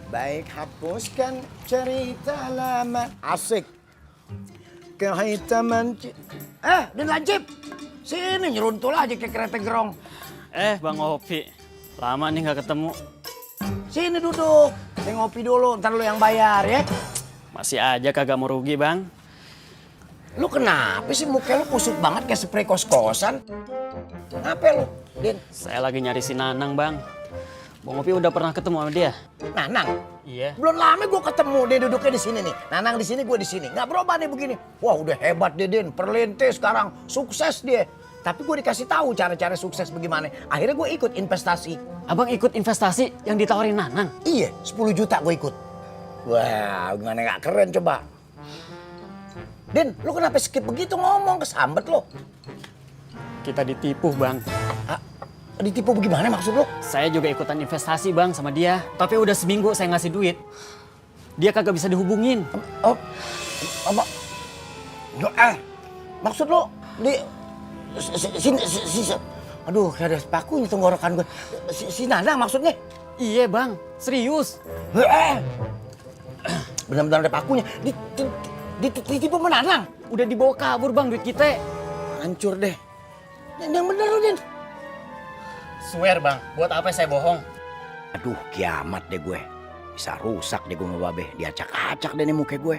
Baik hapuskan cerita lama. Asik. Kehitaman. Din Lancip. Sini nyeruntul aja ke kereta gerong. Bang Opi, lama nih nggak ketemu. Sini duduk. Saya ngopi dulu, ntar lu yang bayar ya. Masih aja kagak mau rugi, Bang. Lu kenapa sih muka lu kusut banget kayak spray kos-kosan? Kenapa lu, Din? Saya lagi nyari si Nanang, Bang. Bang Opi udah pernah ketemu sama dia? Nanang? Iya. Belum lama gue ketemu dia duduknya di sini nih. Nanang di sini, gue di sini. Nggak berubah nih begini. Wah udah hebat dia, Din. Perlintis sekarang. Sukses dia. Tapi gue dikasih tahu cara-cara sukses bagaimana. Akhirnya gue ikut investasi. Abang ikut investasi yang ditawarin Nanang? Iya, 10 juta gue ikut. Wah, gimana nggak keren coba. Din, lu kenapa skip begitu ngomong? Kesambet lo. Kita ditipu, Bang. Ditipu bagaimana maksud lo? Saya juga ikutan investasi, Bang, sama dia. Tapi udah seminggu saya ngasih duit. Dia kagak bisa dihubungin. Apa? Maksud lo aduh, kayak ada pakunya tenggorokan gue. Si Nanang maksudnya? Iya, Bang. Serius. Benar-benar ada pakunya. Ditipu sama Nanang. Udah dibawa kabur, Bang, duit kita. Hancur deh. Yang bener lo, Din. Swear, Bang. Buat apa saya bohong? Aduh, kiamat deh gue. Bisa rusak deh gue sama Babe. Diacak-acak deh nih muka gue.